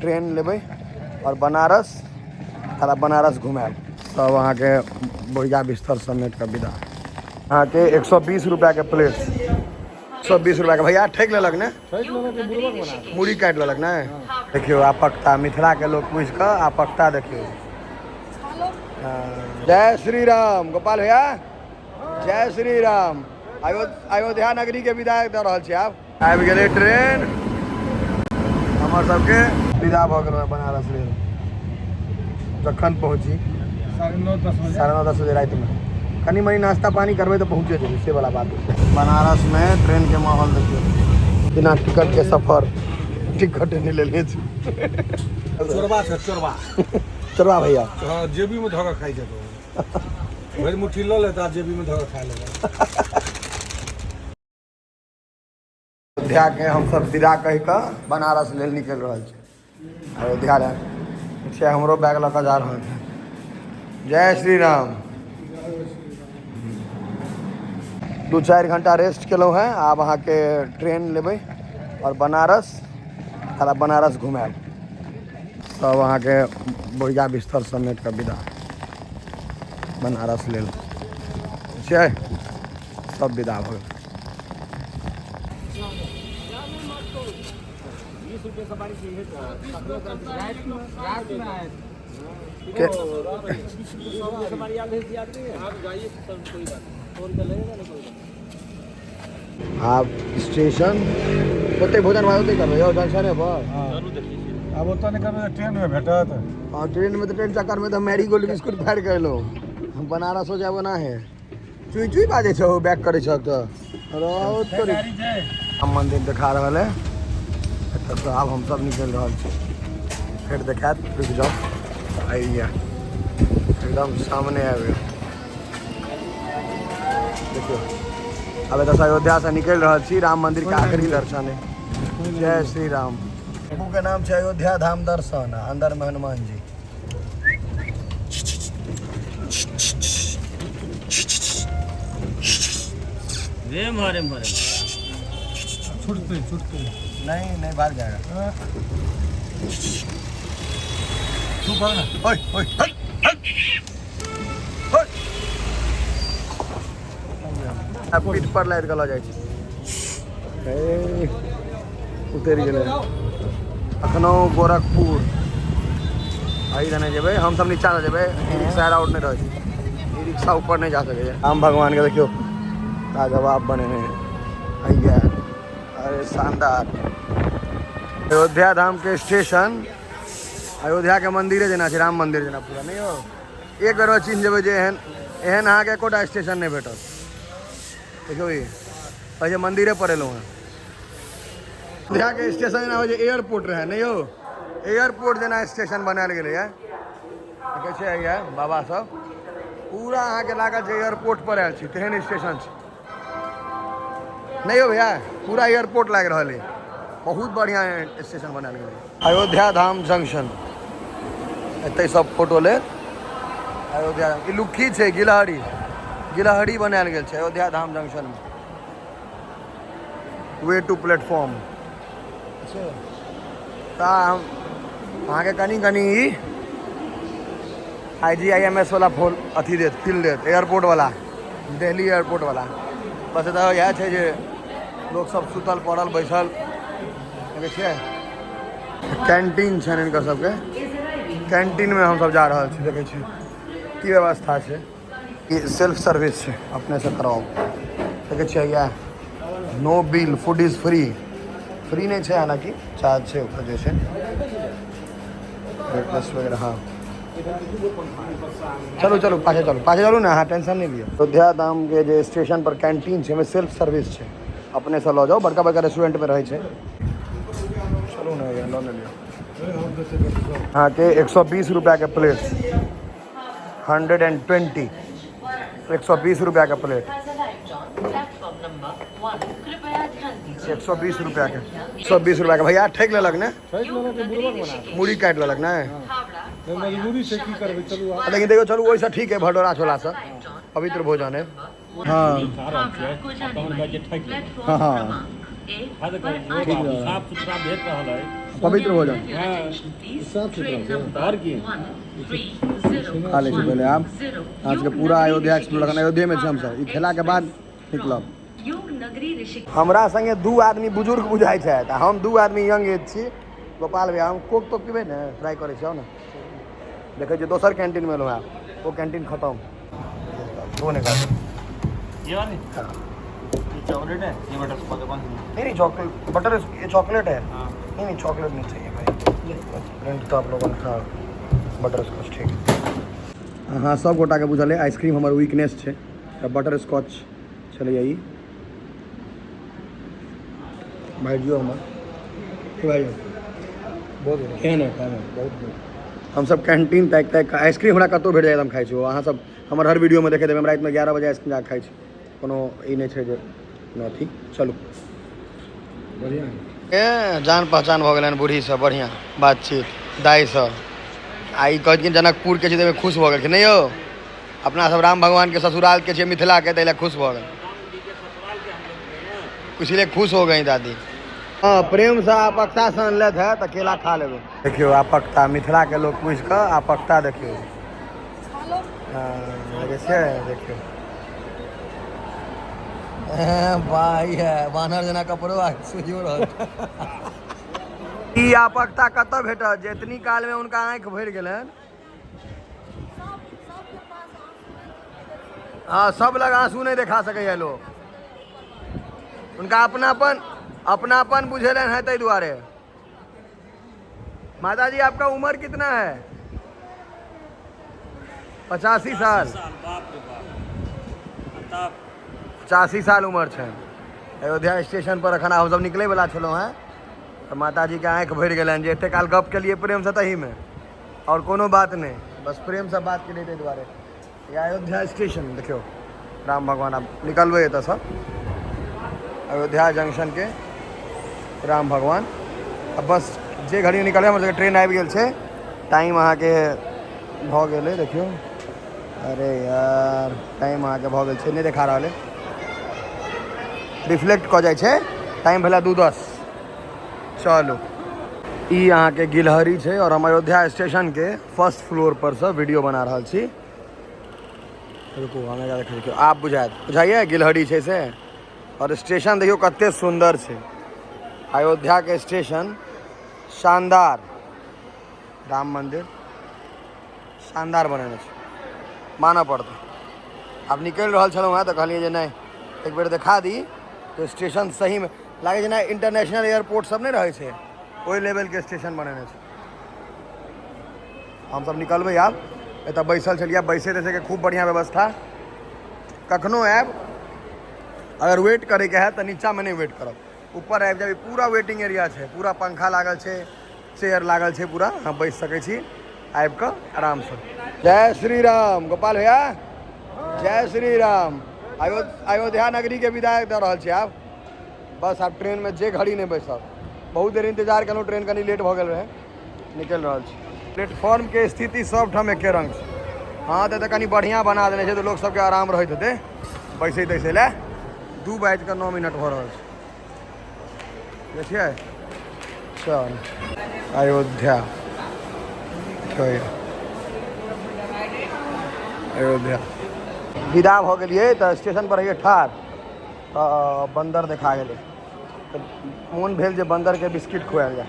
Train लेबै आओर बनारस, सारा बनारस घुमायब। तब अहाँके बोरिया बिस्तर समेट कऽ विदा। अहाँके 120 रुपैआके प्लेट, 120 रुपैआके। भैया ठकि लेलक ने, मूड़ी काटि लेलक ने। देखियौ आपकता, मिथिलाके लोक पूछि कऽ आपकता देखियौ। जय श्री राम गोपाल भैया, जय श्री राम। अयोध्या नगरी के विदाई दऽ रहल छी। आब आबि गेलै ट्रेन हमर सबके, विदा भऽ गेलहुँ बनारस लेल। जखन पहुँची 9:30 10 बजे, 9:30 10 बजे रातिमे कनि मनि नाश्ता पानी करबै तऽ पहुँचे जेबै, से वाला बात। बनारसमे ट्रेनके माहौल देखियौ। बिना टिकटके सफर, टिकट नहि लेने छी। चोरबा छै चोरबा। चोरबा भैया। हाँ, जेबी में धऽ कऽ खाइ छै, तो भरि मुट्ठी लऽ लेता, जेबी में धऽ कऽ खा लेता। अयोध्याके हमसभ विदा कहि कऽ बनारस लेल निकलि रहल छी। अयोध्या लए छै, हमरो बैग लऽ कऽ जा रहल छै। जय श्री राम। 2-4 घंटा रेस्ट केलहुँ हेँ। आब अहाँके ट्रेन लेबै आओर बनारस, सारा बनारस घुमायब। तब अहाँके बोरिया बिस्तर समेट कऽ विदा बनारस लेल छै। सब विदा भऽ गेल। आब स्टेशन ओते भोजन भात ओते करबै यौ, जंक्शने पर। आब ओतऽ नहि करबै तऽ ट्रेनमे भेटत? हाँ, ट्रेन में तो ट्रेन चक्कर में तो मैरी गोल्ड बिस्कुट फाड़ि के एलहुँ हम। बनारसो जाब ना है। चुई चुई बाजै छौ, बैक करै छौ तऽ तोरी। राम मंदिर देखा रहल है एतऽसँ। आब हमसब निकलि रहल छी। फेर देखायत, रुकि जाउ। आबि गेल, एकदम सामने आबि गेल। देखियौ, आब एतऽसँ अयोध्यासँ निकलि रहल छी। राम मंदिर के आखिरी दर्शन है। जय श्री राम। के नाम छै अयोध्या धाम दर्शन, आ अंदर में हनुमान जी। रे मारे मारे। छुटते छुटते। नहीं नहीं, भाग जाएगा। तू कर ना। ओए ओए, हट हट ओए। आ पीठ पर लादि कऽ लऽ जाइ छै। ए, उतरि गेलै। लखनऊ गोरखपुर एहि दने जेबै हमसब, नीचा से जेबै। ई रिक्शा अलाउड नहि रहै छै, ई रिक्शा ऊपर नहि जा सकैए। राम भगवान के देखियौ, लाजवाब बनेने है हैया। अरे शानदार। अयोध्या धाम के स्टेशन अयोध्या के मंदिरे जेना छै, राम मंदिर जेना पूरा। नहीं हो, एक बेर चिन्ह जेबै जे एहन एहन अहाँके एकोटा स्टेशन नहि भेटत। देखियौ, ई कहै छै मंदिरे पर एलहुँ हेँ। अयोध्या के स्टेशन जेना होइ छै एयरपोर्ट रहै, नहीं हो, एयरपोर्ट जेना स्टेशन बनायल गेलैए। देखै छियै हैया बाबा सब, पूरा अहाँके लागत जे एयरपोर्ट पर आयल छी, तेहन स्टेशन छै। नहीं हो भैया, पूरा एयरपोर्ट लागि रहल है। बहुत बढ़िया स्टेशन बनायल गेलै। अयोध्या धाम जंक्शन, एतै सब फोटो लेत। अयोध्या ई लुक्खी छै, गिलहरी, गिलहरी बनायल गेल छै अयोध्या धाम जंक्शन में। वे टू प्लेटफॉर्म तऽ हम अहाँके कनि कनि ई आई जी I am S वाला फोन अथी देत, फील देत, एयरपोर्ट वाला, दिल्ली एयरपोर्ट वाला। बस एतऽ इएह छै जे लोक सब सुतल पड़ल बैसल। देखै छियै, कैंटीन छनि हिनकर सबके। कैंटीनमे हमसब जा रहल छी। देखै छी की व्यवस्था छै। ई सेल्फ सर्विस छै, अपनेसँ कराउ। देखै छियै इएह, no bill, food is free. Free नहि छै, हालाँकि चार्ज छै ओकर जे छै ब्रेकफास्ट वगैरह। हाँ, चलू चलू, पाछे चलू, पाछे चलू ने। अहाँ टेंशन नहि लिअ। अयोध्या धामके जे स्टेशन पर कैंटीन छै, ओहिमे सेल्फ सर्विस छै, अपनेसँ लऽ जाउ। बड़का बड़का रेस्टोरेंटमे रहै छै। चलू ने, लऽ लेलियै। अहाँके 120 रुपैआके प्लेट, 120, 120 रुपैआके प्लेट, 120 रुपैआके, 120 रुपैआके। भैया ठकि लेलक ने, मूड़ी काटि लेलक ने। मजबूरी छै, की करबै, चलू। लेकिन देखियौ, चलू, ओहिसँ ठीक है भटोरा छोलासँ, पवित्र भोजन है। हाँ। खा रहल छियै आ तहन कहै छै ठकि लेलक। हाँ। साफ सुथरा भेट रहल है। पवित्र भोजन। साफ सुथरा छै। और की खा लै छी पहिले आब। आजके पूरा अयोध्या एक्सप्लोर, अखन अयोध्येमे छी हमसब। ई खेलाके बाद निकलब। हमरा संगे 2 आदमी बुजुर्ग बुझाइ छथि आ हम 2 आदमी यंग एज छी। गोपाल भैया, हम कोक तो पीबै ने, ट्राई करै छी। आउ ने, देखै छियै दोसर कैंटीनमे एलहुँ हँ, ओ कैंटीन खतम। दो निकाल। ये वाली? हाँ। ये चॉकलेट है, ये बटर स्कॉच है, कौन सी? नहीं नहीं, चॉकलेट बटर, ये चॉकलेट है। हाँ। नहीं नहीं, चॉकलेट नहीं चाहिए भाई। प्रिंट तो आप लोगों ने, हाँ, बटर स्कॉच ठीक है। हाँ, सब गोटाके बुझल है आइसक्रीम हमर वीकनेस छै, तऽ बटर स्कॉच छलैए ई। भाइजियो हमर, की भाइयो? बहुत बढ़िया। केहन है खाना? बहुत नीक। हमसब कैंटीन ताकि ताकि कऽ आइसक्रीम हमरा कतहु भेट जायत हम खाइ छी। अहाँ सब हमर हर वीडियोमे देखैत हेबै, हम रातिमे 11 बजे आइसक्रीम जाकऽ खाइ छी। कोनो ई नहि छै जे कोनो अथी। चलू। बढ़िआँ। ए जान पहचान भऽ गेलनि बूढ़ीसँ, बढ़िआँ बातचीत दाइसँ। आ ई कहलखिन जनकपुरके छै, ताहिमे खुश भऽ गेलखिन। नहि यौ, अपना सब राम भगवानके ससुरालके छियै, मिथिलाके, ताहि लए खुश भऽ गेल। इसीलिए खुश हो गई दादी। हाँ, प्रेमसँ आपकता सँ अनलथि है तऽ केला खा लेबै। देखियौ आपकता, मिथिलाके लोक पूछि कऽ आपकता देखियौ। हाँ, देखै छियै, देखियौ। भाई है बानर जेना कपड़ो आ सुइयो रहल छै। ई आपकता कतऽ भेटत जे एतनी कालमे हुनका आँखि भरि गेलनि? हाँ, सब लग आंसू नहि देखा सकैए लोक। हुनका अपनापन, अपनापन बुझेलनि है ताहि दुआरे। माता जी आपका उम्र कितना है? 85 साल। बाप रे बाप, तब 85 साल उम्र छै। अयोध्या स्टेशन पर अखन हमसब निकलै वला छलहुँ हेँ तऽ माताजीके आँखि भरि गेलनि जे एते काल गप केलियै प्रेमसँ, तहीमे आओर कोनो बात नहि, बस प्रेमसँ बात केलियै ताहि दुआरे। ई अयोध्या स्टेशन देखियौ, राम भगवान। आब निकलबै एतऽसँ, अयोध्या जंक्शनके राम भगवान। आ बस जे घड़ी निकलबै, हमर सबके ट्रेन आबि गेल छै। टाइम अहाँके भऽ गेलै, देखियौ। अरे यार, टाइम अहाँके भऽ गेल छै, नहि देखा रहल है, रिफ्लेक्ट कऽ जाइ छै। टाइम भेलै 2:10। चलू, ई अहाँके गिलहरी छै और हम अयोध्या स्टेशनके फर्स्ट फ्लोर पर सँ वीडियो बना रहल छी। रुकू, हम एकरा देखै छी। आब बुझायत, बुझाइए गिलहरी छै से। और स्टेशन देखियौ कते सुन्दर छै, अयोध्याके स्टेशन शानदार। राम मंदिर शानदार बनेने छै, मानऽ पड़तै। आब निकलि रहल छलहुँ हेँ तऽ कहलियै जे नहि, एक बेर देखा दी। तऽ स्टेशन सहीमे लागै जेना इंटरनेशनल एयरपोर्ट सब नहि रहै छै, ओहि लेवलके स्टेशन बनेने छै। हमसब निकलबै आब। एतऽ बैसल छलियै, बैसै तैसैके खूब बढ़िआँ व्यवस्था। कखनो आयब अगर वेट करैके हैत तऽ नीचाँमे नहि वेट करब, ऊपर आबि जायब। पूरा वेटिंग एरिया छै, पूरा पंखा लागल छै, चेयर लागल छै, पूरा अहाँ बैस सकै छी आबि कऽ आरामसँ। जय श्री राम गोपाल भैया, जय श्री राम। अयोध्या नगरी के विदाई दऽ रहल छी आब। बस आब ट्रेनमे जे घड़ी नहि बैसब। बहुत देर इंतजार केलहुँ, ट्रेन कनि लेट भऽ गेल रहै, निकलि रहल छी। प्लेटफॉर्मके स्थिति सबठाम एके रंग छै। हाँ, तऽ कनि बढ़िआँ बना देने छै तऽ लोक सबके आराम रहैत हेतै बैसै तैसै लए। 2:09 भऽ रहल छै, देखियै। चल अयोध्या, अयोध्या विदा भऽ गेलियै तऽ स्टेशन पर रहियै ठाढ़, तऽ बन्दर देखा गेलै, तऽ मोन भेल जे बन्दरके बिस्किट खुआयल जाय।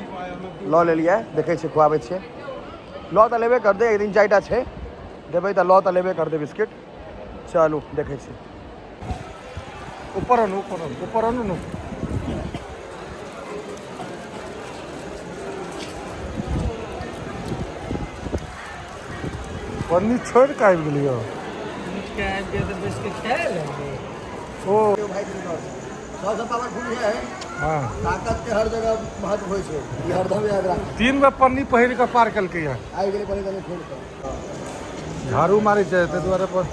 लऽ लेलियै, देखै छियै खुआबै छियै। लऽ तऽ लेबे करतै, एक दिन 4टा छै, देबै तऽ लऽ तऽ लेबे करतै बिस्किट। चलू देखै छियै। ऊपर आनू, ऊपर आनू, ऊपर आनू ने। पन्नी छोड़ि कऽ आबि गेलियै। ओ सबसँ पावरफुल है। हाँ, ताकत के हर जगह महत्व होइ छै, ई हरदम याद राख। 3 गो पन्नी पहिर कऽ पार केलकै हँ। आबि गेलै पन्नी तन्नी खोलि कऽ। झाड़ू मारै छै ताहि दुआरे पर।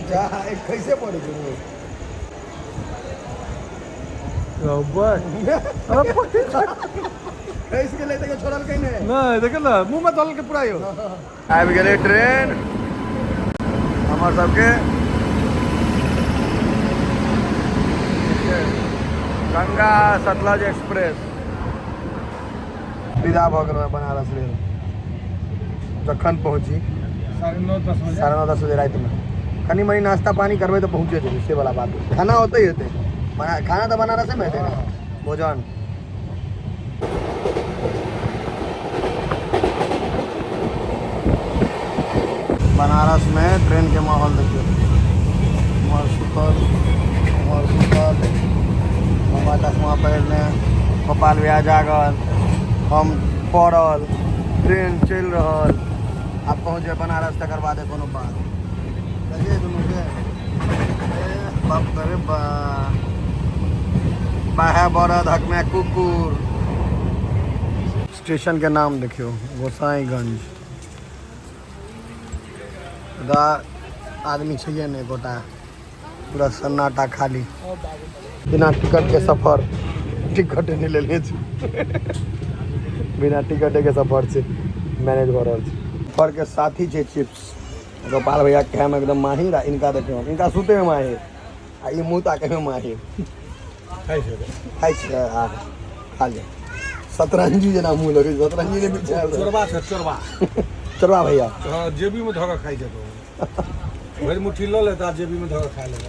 जा, कैसे पड़ै छै? खसि गेलै तऽ छोड़लकै नहि। नहि, देखियौ ने, मुँहमे दलकै पूरा यौ। आबि गेलै ट्रेन हमर सबके। गंगा सतलज एक्सप्रेस। विदा भऽ गेलहुँ बनारस लेल। जखन पहुँची 9:30 10 बजे, 9:30 10 बजे रातिमे कनि मनि नाश्ता पानी करबै तऽ पहुँचे जेबै, से वाला बात। खाना ओतहि हेतै, खाना तऽ बनारसेमे हेतै ने भोजन। बनारस में ट्रेन के माहौल देखियौ, उम्हर सुतल, उम्हर सुतल, मामा चश्मा पहिरने, गोपाल भैया जागल, हम पड़ल, ट्रेन चलि रहल। आब पहुँचबै बनारस तकर बादे कोनो बात। देखिए दुनू के, ए बाप रे बा, बाहे बरद हकमे कुकुर। स्टेशन के नाम देखियौ, गोसाईगंज। दा आदमी छैहे नहि गोटा, पूरा सन्नाटा खाली। बिना टिकट के सफर, टिकट नहि लेने छी, बिना टिकटे के सफर छै, मैनेज भऽ रहल छै। सफर के साथी छै चिप्स। गोपाल भैया खायमे एकदम माहिर, आ इनका देखियौ, इनका सुतैमे माहिर, आ ई मुँह ताकैमे माहिर। खाइ छै, खाइ छै आ खा ले। सतरंजी जेना मुँह लगै छै, सतरंजी नहि बिछायल रहै। चोरबा छै, चोरबा। चोरबा भैया। हँ, जेबीमे धऽ कऽ खाइ छै। तो भरि मुट्ठी लऽ लेत आ जेबीमे धऽ कऽ खा लेत।